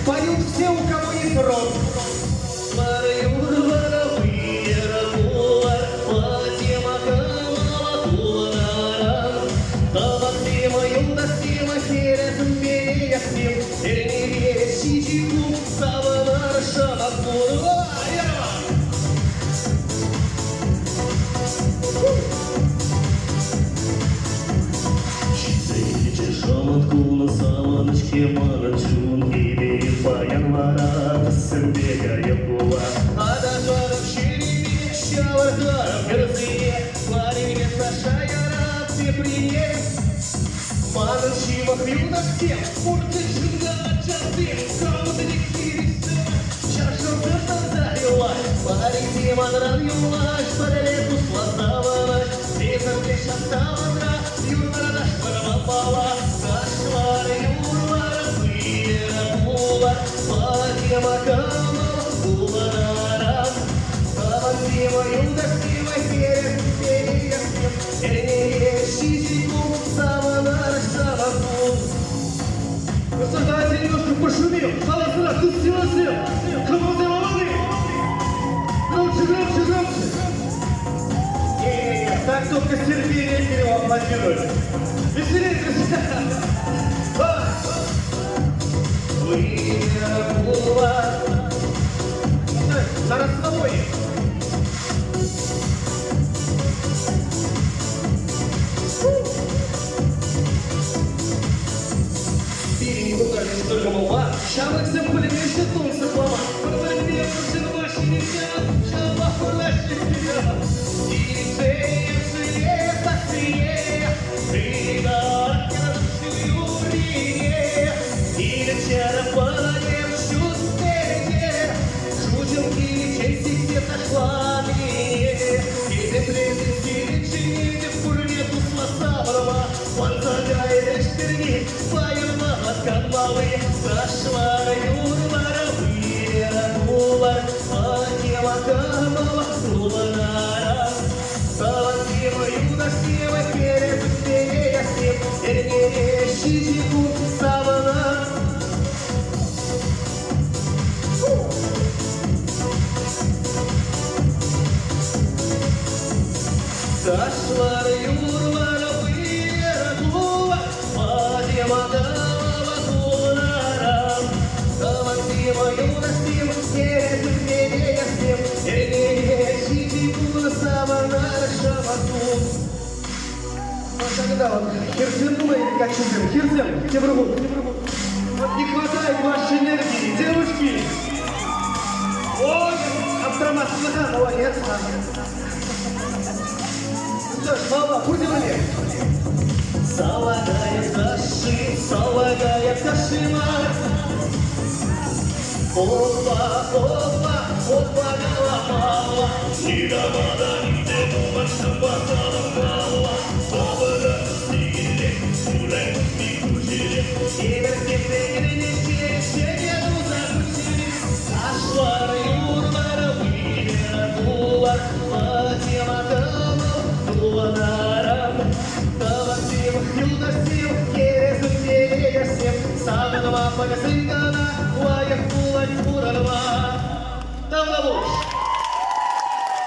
Поют все, у кого есть рот. Шӑмӑт савӑнӑҫ-ҫке манӑн чун килет паян вара тӗссӗмпе кайӑк пула. Аташарӑм ҫӳреме, ҫавӑртарӑм хӗрсене, ларинпе Саша ярап теприне. Манӑн ҫывӑх юлташсем, пурте чунта ачасем, камсене хирӗҫ чаршавсӑр тӑрса юлать. Ларинте манран юлать, пӗрле туслӑ савӑнать, эсӗ ҫак тавӑнра юрлараш вӑрманпала. Ташлар, юрлар, выльӑр пулар, Фатима кӑмӑл пулӑнаран. Тӑвансем, юлташсем, хӗрӗсем, эрнере ҫичӗ кун савӑнар савӑн. Ну что ж, давайте немножко пошумим. Халӑхра туссиласем, кӑмӑлсем аван-и? Громче, громче, громче. Не-не-не, так только Сергей Репелеву аплодируют. Веселее, друзья. Давай. Выльӑр пулар. На расслабоне. Пирӗн кукашшӗ кӑмӑлпа ҫамрӑксем пӗлмеҫҫӗ тунсӑхлама. Пӗр-пӗринпе машинисем ҫапах пыраҫҫӗ. Килсем сассине, юррине, килӗччӗр пӗлем ҫут тӗнче, шуҫӑм киличчен сиксе ташланине. Хисеплесе сирӗн пурне туслӑ савӑрма, манса кайрӗҫ пирки паян канмалли. Ташлар, юрлар, выльӑр пулар, Фатима кӑмӑл тулӑнаран. Тӑвансем, юлташсем, хӗрӗсем, эрнере ҫичӗ кун савӑнар. Ташлар, юрлар, выльӑр пулар, Фатима кӑмӑл тулӑнаран. Тӑвансем, юлташсем, хӗрӗсем, эрнере ҫичӗ кун савӑнар шӑматкун. Когда вот хӗрсем нумай или каччӑсем? Хӗрсем, тепӗр хут. Вот не хватает вашей энергии, девушки. Ой, аптрамаслӑха, молодец. Ну что ж, мама, пурте пӗрле. Салагая ташши, салагая ташши мар. Опа, опа, опа, галапала. Никама та нимте туман шӑпа саламалла. Опыта сигиле, пуле, микушиле. Эпир тепре ҫӗнӗ туса кучили. Ташлар, юрлар, выльӑр пулар, Фатима кӑмӑл тулӑнаран. Тӑвансем, юлташсем, хӗрӗсем, савӑнма пӗлсен.